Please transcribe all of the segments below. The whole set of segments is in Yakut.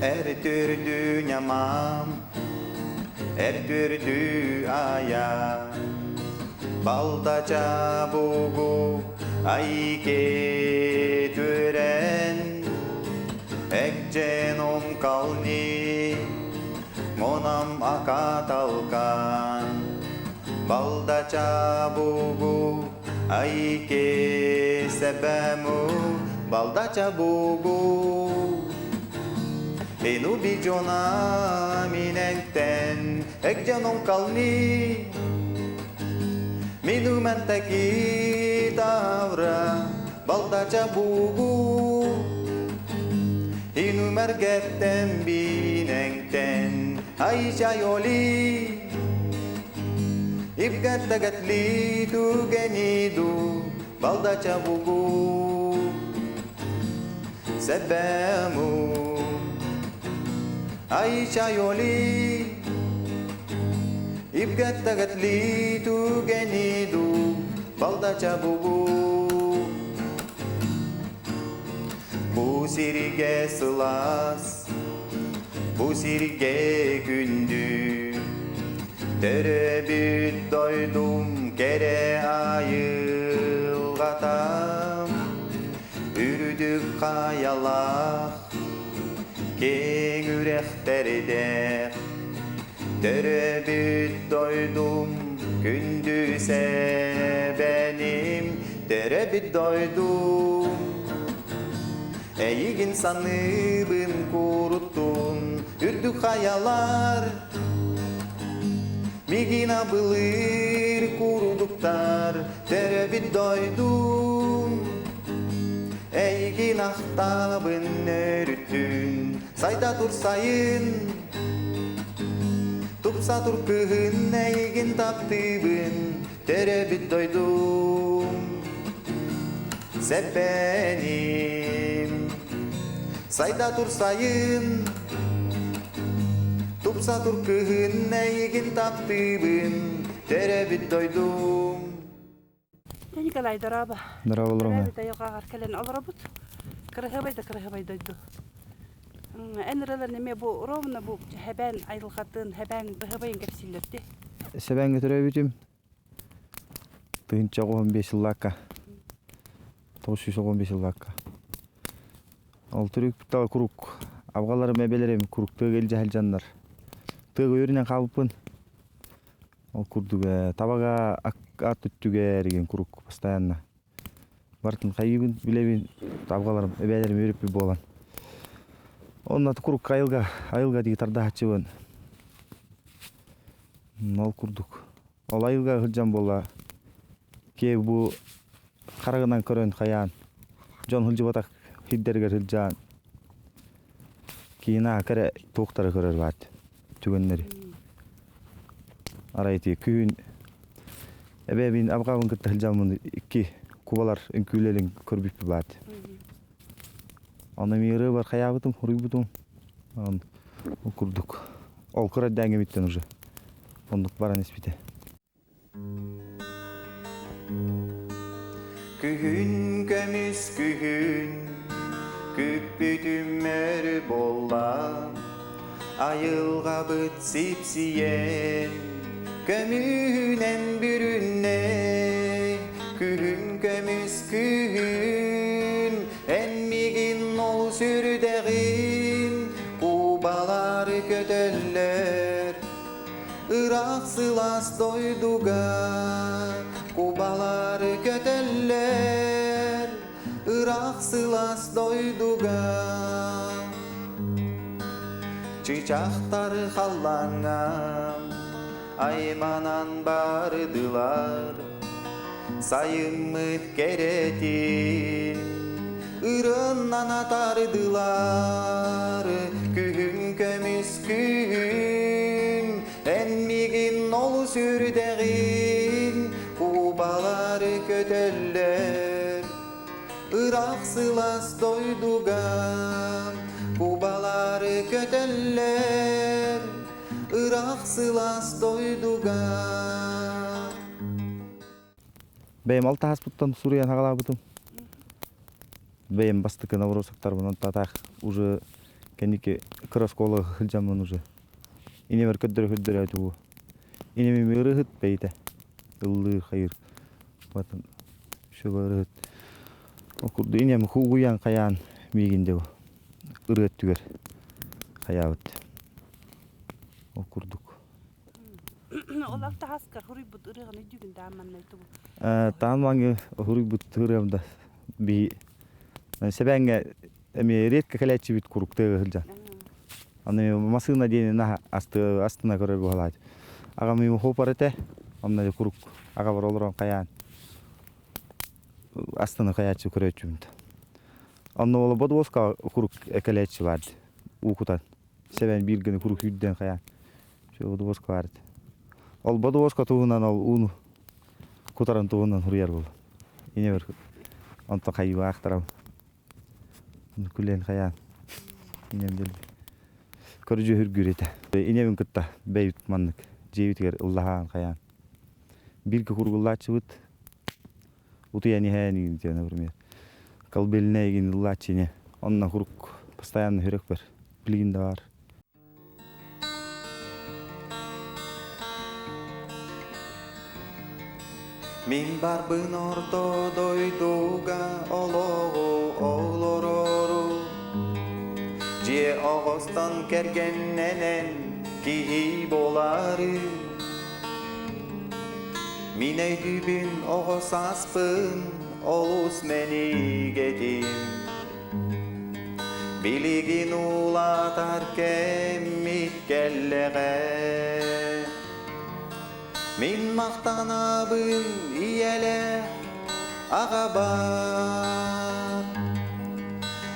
Эр төрдү ньамам, эр төрдү ая, Балдача бугу айке төрен, Экженом кални, монам акаталкан, Балдача бугу айке себему, Балдача бугу Ину bijona minengten Ekjanom kalni Minumenteki tavra Baldaca bugu Inumergetten binengten Ayşa yoli Ibgatdagatli tugenidu Baldaca bugu Sebemu Ayşa yoli Ibgatdagatli tugenidu Baldaca bugu Бу сиргэ сылаас, бу сиргэ күндү, Төрөөбүт дойдум кэрэ айылҕатам, Үрдүк хайалаах, киэҥ үрэхтэрдээх, Төрөөбүт дойдум күндү сэбэним, Төрөөбүт дойдум Эйигин саныыбын куруттун үрдүк хайалар Мигин абылыыр курдуктар төрөөбүт дойдум Эйигин ахтабын өрүттүн сайда тур сайын Тупса тур кыһын эйигин таптыыбын төрөөбүт дойдум Сэппэним сайда тур сайын Тупса тур кыһын эйигин таптыыбын төрөөбүт дойдум Николай дорообо. Дорообо олорума. Төрөөбүт айылҕаҕар кэлэн олоробут. Кырыһыбай да кырыһыбай дойду. Эн ыралар неме бу ровно бу хэбээн айылҕатын, хэбээн быһыбайын кэпсииллэрди. Сэбэҥҥэ төрөөбүтүм. 1095 сыллаакка. 915 сыллаакка. Ол түрүк курук абгаларым эбэлэрим курук тыага илдьэ сылдьаннар. Тыага үөрүнэн хаалбыппын. Ол курдук табага ат өттүгэр деген курук постоянно. Бартын хайыыбын билэбин абгаларым эбээлэрим үөрүппүт буолан. Онно курук айылга айылга диги тардаһаччыбын. Ол курдук. Ол айылга сылдьан буолла киэ бу харагынан көрөн хайаан дьон сылдьыбатах сирдэригэр сылдьаан киина кэрэ туохтары көрөр баат түгэннэри. Арай ити күһүн эбээбин абҕабын кытта сылдьаммын икки кубалар үҥкүүлэрин көрбүппүт баат. Ону эмиэ ырыабар хайаабытым, хуруйбутум. Ол курдук. Ол кыра эрдээҥҥибиттэн уже оннук баран испитэ. Күһүн көмүс күһүн күппүтүм өр буолла Айылҕабыт сипсийэн көмүһүнэн бүрүннэ Күһүн көмүс күһүн эн мигин олус үрдэҕин Кубалары көтөллөр Ыраах сылаас дойдуга кубалары көтөллөр Ыраах сылаас дойдуга Чычахтары халлааҥҥа айманан бардылар Сайыммыт кэрэтин ырыаннан атардылар Күһүн көмүс күһүн эн мигин олус үрдэҕин Кубалары көтөллөр ыраах сылаас дойдуга Кубалары көтөллөр ыраах сылаас дойдуга Бэйэм алта ааспыттан суруйан аҕалаабытым. Бэйэм бастакы набросоктарбын онтатаах уже. Кэнники кыра оскуолаҕа сылдьаммын уже инибэр көрдөрө-көрдөрө тугу иним ырыһыт бэйэтэ ыллыыр хайыыр батын шөбө ырыһыт ол курдук инем угуйан хайаан миигин дьэ ырыа өттүгэр хайаабыт ол курдук Ол алтаһаскар хуруйбут ырыаҕын өйдүүгүн даан маннай тугу? Таан маҥы хуруйбут ырыам да би сэбээҥҥэ эмиэ редко кэлээччибит курук тыага сылдьан. Аны массыына диэни наһаа астына көрөр буолааччы. Аҕам им хопар этэ, онно курук аҕабар олорон хайаан астына хайааччы көрөөччүбүн. Онно ол бодуоска курук кэлээччи баар уу кутан. Сэбэн биир гына курук үүрдэн хайаан. Бодуоска баар этэ. Ол бодуоска туһунан ол ууну кутарын туһунан суруйар буолла. Инебер онто хайыылаахтарам. Күлэн хайаан инем дэлби көрдьүһүргүүр этэ. Инебин кытта бэйбит маннык дьиэбитигэр ыллаһаан хайаан. Бииргэ кургуллааччыбыт утуйан иһэн диэн, например, колыбельная игин ыллааччы ини. Онно курук постоянно хүрөкпөр. Билигин да бар. Мин барбын орто дойдуга олоҕу олорору Дьиэ оҕостон кэргэннэнэн киһи буолары Мин өйдүүбүн оҕо сааспын олус мэнигэтим Билигин улаатар кэммит кэллэҕэ Мин махтанабын ийэлээх аҕабар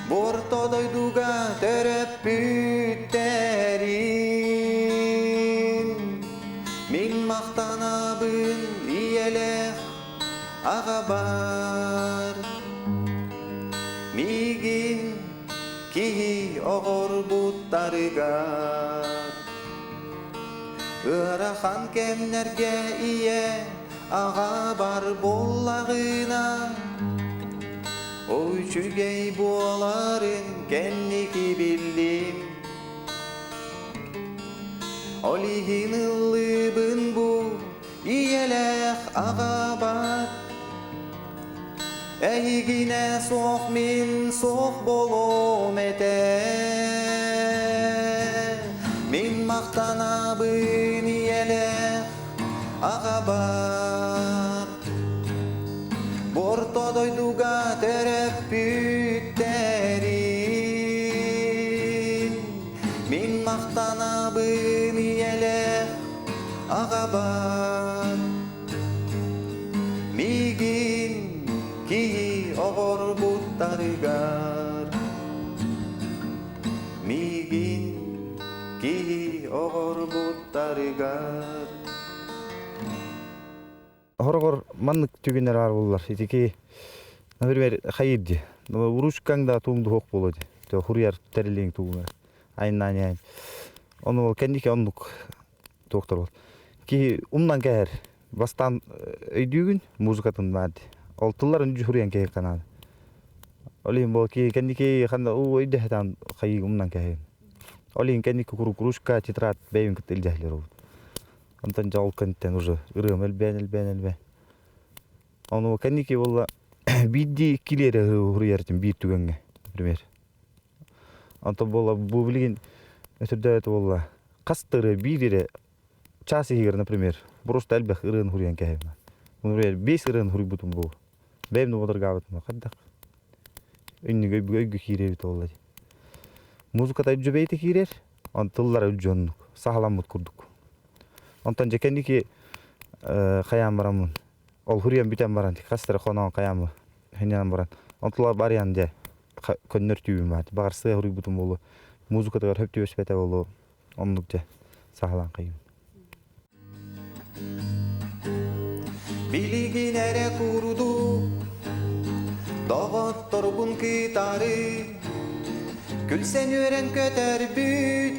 Орто дойдуга төрөппүттэрин Мин махтанабын ийэлээх аҕабар Миигин киһи оҕорбуттарыгар Ыарахан кэмнэргэ ийэ аҕа бар буоллаҕына Үчүгэй буоларын кэнники биллим Ол иһин ыллыыбын бу ийэлээх аҕабар Эйигинэ суох мин суох буолуом этэ Мин махтанабын ийэлээх аҕабар Бу орто дойдуга төрөппүттэрин Мин махтанабын ийэлээх аҕабар Миигин киһи оҕорбуттарыгар Миигин киһи оҕорбуттарыгар Хороҕор маннык түгэннэр баар буоллар итики например хайыр дии ручкаҥ да тугуҥ да суох буолуо дии хуруйар тэрилиҥ тугуҥ айаннаан ону ол кэнники оннук туохтар ол киһи умнан кэһэр бастаан өйдүүгүн музыкатын баар дии ол тылларын дьуһуруйан кэһиэххэ наада ол иһин буол киһи кэнники ханна уу өйдөһө хайыы умнан кэһэбин ол иһин кэнники куруук ручка тетрадь бэйэбин кытта илдьэһэллэр обут онтон дьэ ол кэнниттэн уже ырыам элбээн элбээн элбээн ону кэнники буолла биирдии иккилии эрэ уруйар этим биир түгэҥҥэ например Онтон буолла бу билигин өтөрдөөтө буолла хас да ырыа биир эрэ чаас иһигэр, например, просто элбэх ырыаны суруйан кэһэбин. Например, биэс ырыаны суруйбутум бу. Бэйэм да бодоргаабытым хайдах өннүгө өйгө киирэбит буолла дии. Музыката үддьү бэйэтэ киирэр, он тыллара үддьү оннук, саһаламмыт курдук. Онтон дьэ кэнники хайаан бараммын, ол суруйан бүтэн баран, хас эрэ хоноон хайаан хинньанан баран, онтулар барыйан дьэ көннөр түүбүм баар. Баҕар сыа суруйбутум буолуо, музыкатыгар хөп түбэспэтэ буолуо, оннук дьэ саҕалаан хайым. Билигин эрэ курдук доҕотторбун кытары күлсэн үөрэн көтөрбүт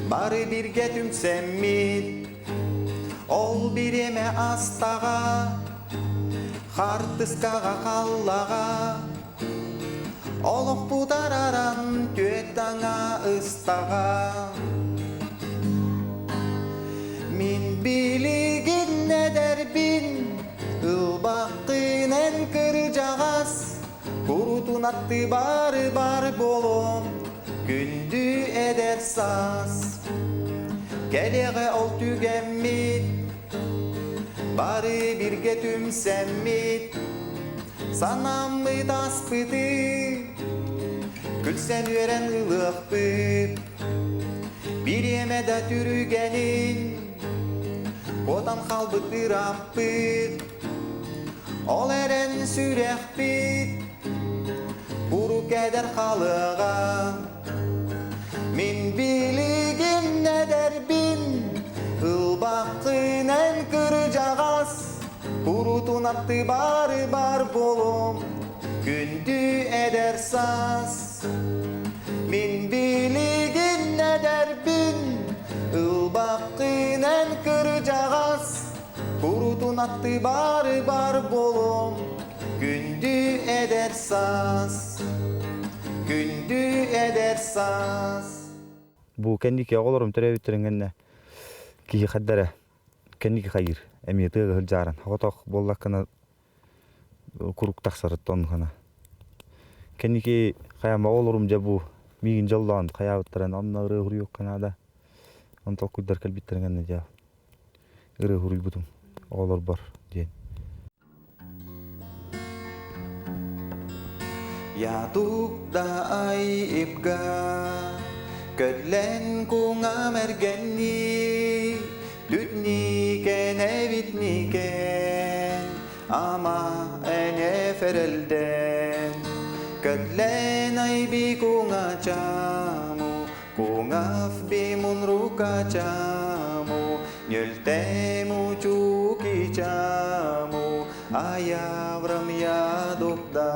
бары биргэ түмсэммит ол бириэмэ астаҕа хартыскаҕа халлаҕа. Олохпут араран түөт таҥа ыстаҕа. Мин билигин эдэрбин, ылбаххын эн кырдьаҕас, курутун атты бары бар буолуом, күндү эдэр саас. Кэлиэҕэ ол түгэммит, бары биргэ түмсэммит, санааммыт аспыты, күлсэн үөрэн ылыахпыт. Бириэмэ да түргэнин, куотан хаалбыт ырааппыт, ол эрэн сүрэхпит куруук эдэр хаалыаҕа. Мин билигин эдэрбин, ылбаххын эн кырдьаҕас, курутун атты бары бар буолуом, күндү эдэр саас. Мин билигин эдэрбин, ылбаххын эн кырдьаҕас, курутун атты бары бар буолуом, күндү эдэр саас. Күндү эдэр саас. Бу кэнники оҕолорум төрөөбүттэрин кэннэ киһи хайдара кэнники хайыыр эмиэ тыага сылдьааран соҕотох буоллаххына куруук тахсарыттан хана кэнники хайаан оҕолорум дьэ бу миигин дьоллоон хайаабыттарын онно ырыа суруйуохха наада он толкуйдар кэлбиттэрин кэннэ дьэ ырыа суруйбутум оҕолорбор диэн. Ятук да айыбга көдлен куҥа мэргэнни Түтникен эбитникен ама эне ферелден Көдлен айби куҥа чаму куҥаф би мунрука чаму Нөлтему чуки чаму аяврам ядукда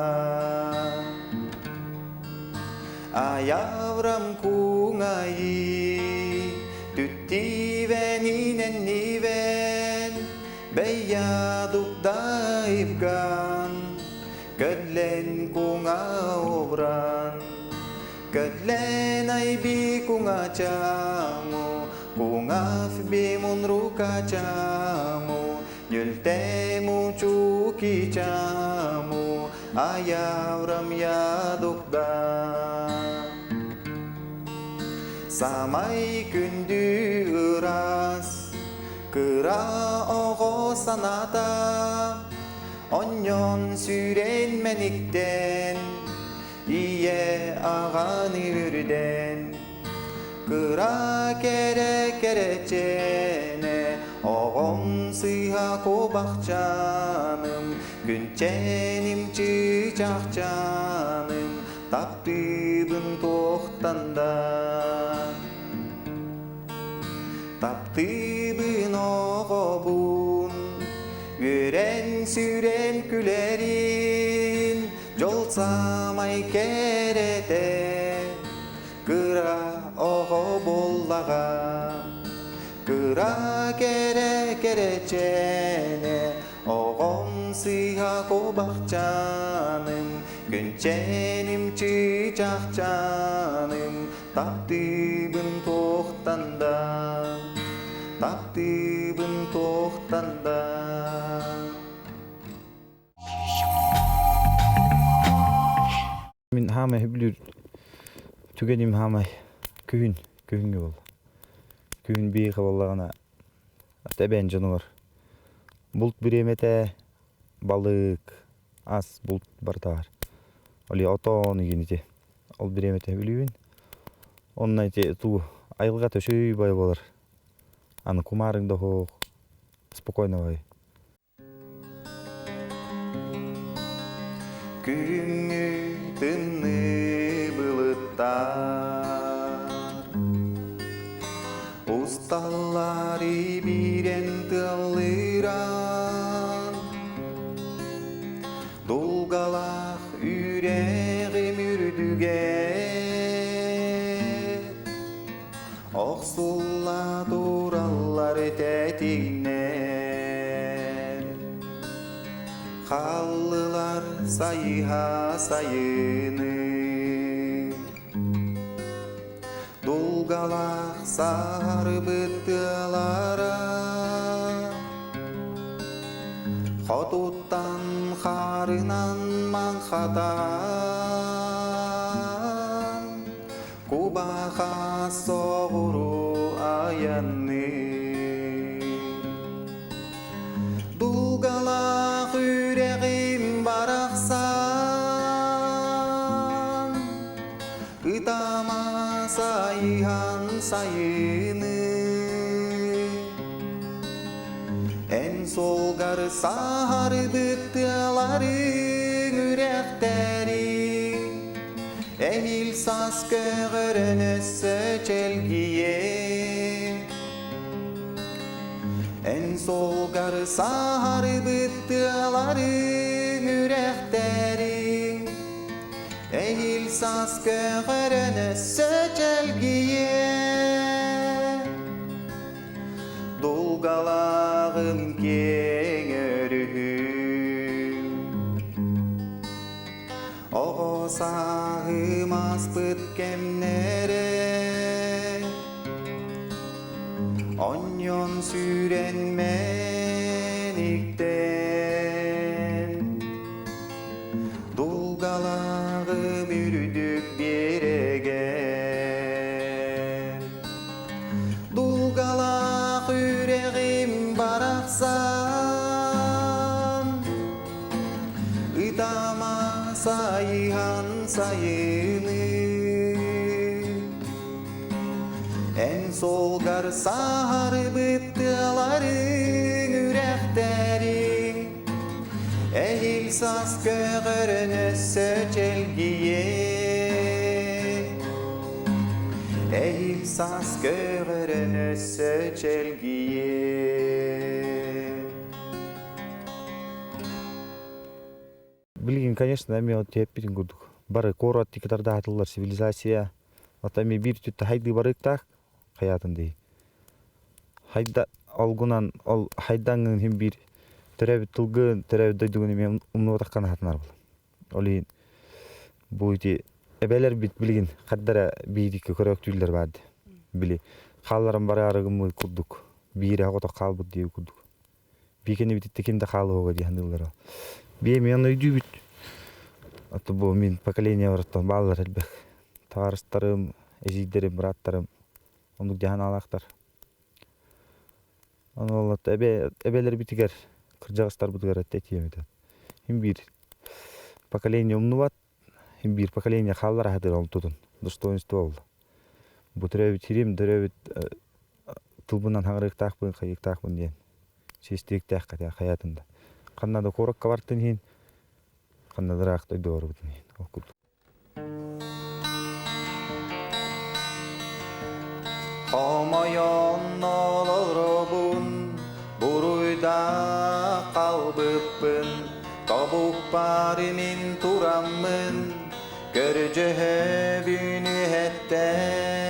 Аяврам куҥайы түттивен иненнивен бэйядукда ивган Көдлен куҥа обран Көдлен айби куҥа чаму куҥаф би мунрука чаму Нөлтему чуки чаму аяврам ядукда Самай күндү ыраас кыра оҕо санаата онньон сүүрэн мэниктэн ийэ аҕаны үрдэн кыра кэрэ кэрэчээнэ оҕом сыыһа куобахчааным күнчээним чыычаахчааным таптыыбын туохтан да таптыыбын оҕобун үөрэн сүрэн күлэрин дьол саамай кэрэтэ кыра оҕо буоллаҕа кыра кэрэ кэрэчээнэ оҕом сыыһа куобахчааным күнчээним чыычаахчааным таптыыбын туохтан да таптыыбын туохтан да. Мин хаамай сөбүлүүр түгэним хаамай күһүн күһүҥҥү буолла. Күһүн биһиэхэ буоллаҕына эбээн дьонугар булт бириэмэтэ балык, ас, булт барыта баар. Ол отон игин ити ол бириэмэтэ сөбүлүүбүн. Онно ити тугу айылҕата үчүгэй буолар. Аны кумаарыҥ да суох, спокойно бай. Күһүҥҥү тымныы былыттар усталлар ибиирэн тыаллыыран Дулгалаах үрэҕим үрдүгэр охсулла тураллар тэтиҥнэр Хааллылар сайыһа сайыны. Дулгалаах саарыбыт тыалара Хотуттан хаарынан маҥхатан Кубаха соҕуруу айанныы Дулгалаах үрэҕим барахсан Ытама сайыһан сайыны Эн суолгар саһарбыт тыаларыҥ үрэхтэриҥ Эһиил саас көҕөрөн өссө чэлгийэ Эн суолгар саһарбыт тыаларыҥ үрэхтэриҥ Эһиил саас көҕөрөн өссө чэлгийэ Дулгалааҕым киэҥ өрүһүм Оҕо сааһым ааспыт кэмнэрэ Онньон сүүрэн мэниктэн Дулгалааҕым үрдүк биэрэгэр Дулгалаах үрэҕим барахсан Ытама сайыһан сайыны Эн суолгар саһарбыт тыаларыҥ үрэхтэриҥ Эһиил саас көҕөрөн өссө чэлгийэ Эһиил саас көҕөрөн өссө чэлгийэ Билигин, конечно, эмиэ тиэппитин курдук. Бары куорат тикитардаатыллар цивилизация. Ата эми биир түттэ хайды барыктаах хаятын дии. Хайда олгунан ол хайдаңын хим биир төрөөбүт тылгын, төрөөбүт дойдугун эмиэ умнубатаххына хатынар була. Ол иһин бу ити эбэлэрбит билигин хардара биирикки көрөөктүүллэр баарды. Били хаалларан бараарыгыммыт курдук биирэ хотох хаалбыт дии курдук. Биикини ким да хаалыһуга дии саныыллара. Бие мен өйдүүбүт. Аты бу мин поколение барыттан бааллар элбэх. Табаарыстарым, эдьиийдэрим, бырааттарым оннук дьаһан аалаахтар. Ону ол эбэ эбэлэрбитигэр, кырдьаҕастарбытыгар этиэм этэ. Хим биир поколение умнубат, хим биир поколение хааллар аһатыр ол тутун. Достоинство ол. Бу төрөөбүт сирим, төрөөбүт тылбынан хаҥырыктаахпын, хайыктаахпын диэн чиэстиэхтээх хайаатын да. Ханна да куоракка бартын иһин, ханна да ыраах дойду барбытын иһин ол курдук. Хомойон олоробун, буруйдаах халбыппын, тобукпар мин тураммын, Көрдьөһөбүн үһэттэн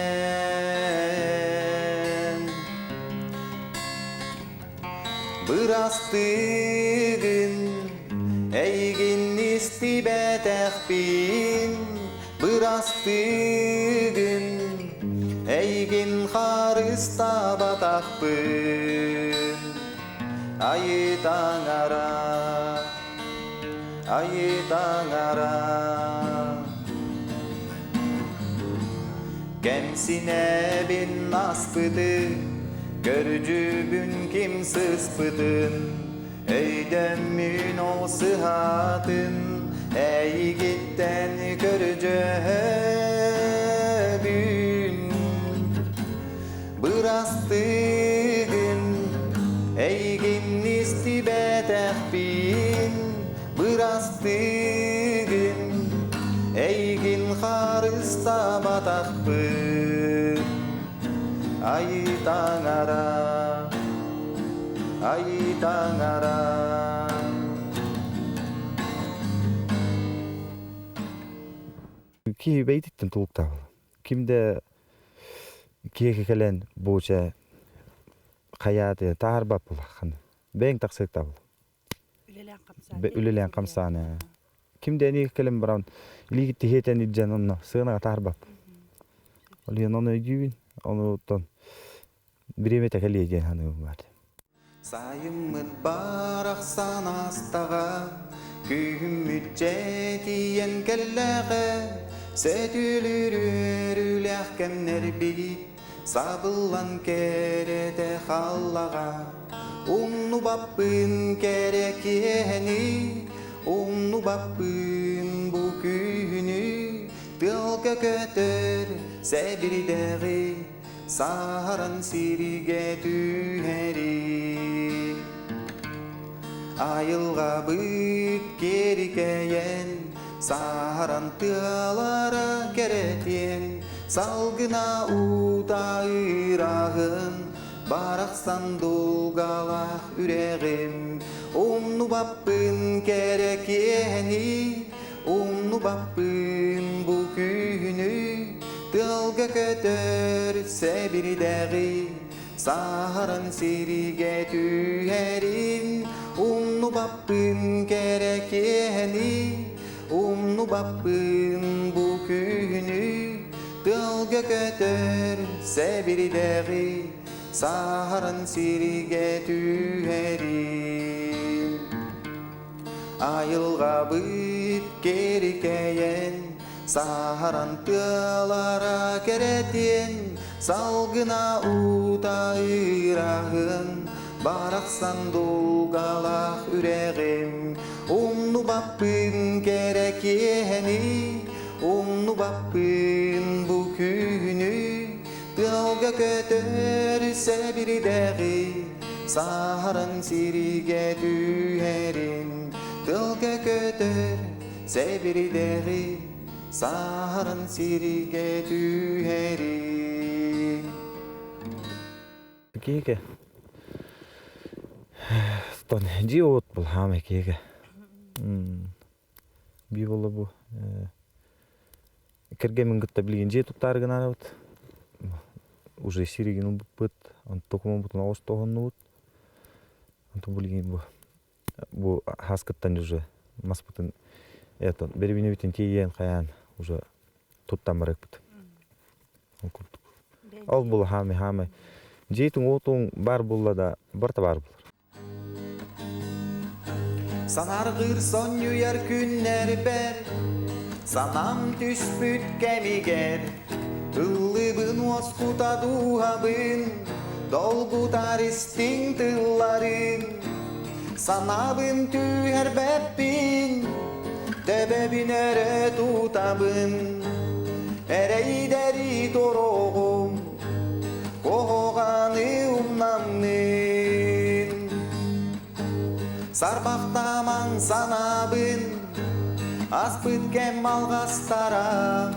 Бырастыгын эйигин истибэтэхпин Бырастыгын эйигин харыстаабатахпын Айыы таҥара Айыы таҥара Кэмсинэбин аспыты, көрдьүбүн ким сыспытын, өйдөммүн ол сыһаатын, эйигиттэн көрдьөһөбүн. Бырастыгын, эйигин истибэтэхпин, бырастыгын, эйигин харыстаабатахпын. Айыы таҥара, айыы таҥара. Киһи бэйдиттэн тулуктаабыл. Ким да киэхэ кэлэн бууча хайааты таарбап булахан. Бэйэҥ тахсыктабыл. Үлэлээн хамсаан. Үлэлээн хамсаан. Ким да эниги кэлэн баран илии тиһиэтэн илдьэн онно сыанаҕа таарбап. Ол иһин ону өйдүүбүн. Онуттан бириэмэтэ кэлиэ диэн саныыбын баар. Сайыммыт барахсан астаҕа, Күһүммүт дьэ тиийэн кэллэҕэ, Сөтүөлүүр үөрүүлээх кэмнэрбит Сабыллан кэрэтэ халлаҕа. Умнубаппын кэрэ киэһэни, Умнубаппын бу күһүнү, Тыалга көтөр сэбирдэҕи Саһаран сиригэ түһэри. Айылҕабыт киэрикэйэн, Саһаран тыалара кэрэтиэн, Салгына уута ыраһын, Барахсан дулгалаах үрэҕим. Умнубаппын кэрэ киэһэни, Умнубаппын бу күһүнү, Тыалга көтөр сэбирдэҕи Саһаран сиригэ түһэрин. Умнубаппын кэрэ киэһэни, Умнубаппын бу күһүнү, Тыалга көтөр сэбирдэҕи Саһаран сиригэ түһэрин. Айылҕабыт кэрикэйэн, Саһаран тыалара кэрэтиэн, Салгына уута ыраһын, Барахсан дулгалаах үрэҕим. Умнубаппын кэрэ киэһэни, Умнубаппын бу күһүнү, Тыалга көтөр сэбирдэҕи Саһаран сиригэ түһэрин. Тыалга көтөр сэбирдэҕи Саһаран сиригэ түһэрин. Киһике. Тон дьиэ уот был хаамай киһике. Би болла бу кэргэммин кытта билигин дьиэ туттаары гынаанабыт. Уже сиригин ылбыппыт, онтон оҕус тоһоннубут. Онтон билигин бу хааскыттан уже маспытын это бэрибинэбитин тиийэн хайаан уже туттан барыппыт. Ол курдук. Ол була хаамай хаамай. Дьиэтиҥ уотуҥ бар булла да барта бар булар. Санаргыр сонньуйар күннэрбэр, Санам түспүт кэмигэр, Ыллыбын уоскута дууһабын, Долгутар истиҥ тылларын. Санаабын түһэрбэппин, Төбөбүн өрө тутабын, Эрэйдэри туруоҕум, Куһаҕаны умнаммын. Сарбахтаамаҥ санаабын, Аспыт кэм алҕастара,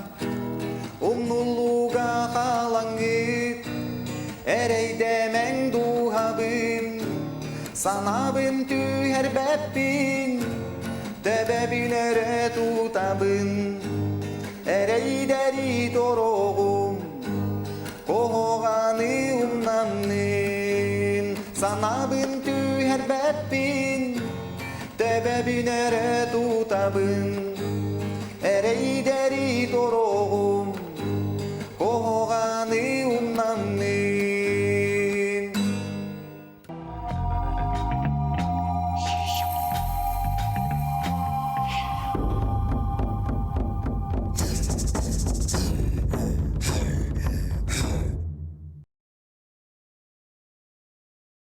Умнуллууга хаалаҥҥыт, Эрэйдэмэҥ дууһабын, Санаабын түһэрбэппин, Төбөбүн өрө тутабын, Эрэйдэри туруоҕум, Куһаҕаны умнаммын. Санаабын түһэрбэппин, Төбөбүн өрө тутабын, Эрэйдэри туруоҕум.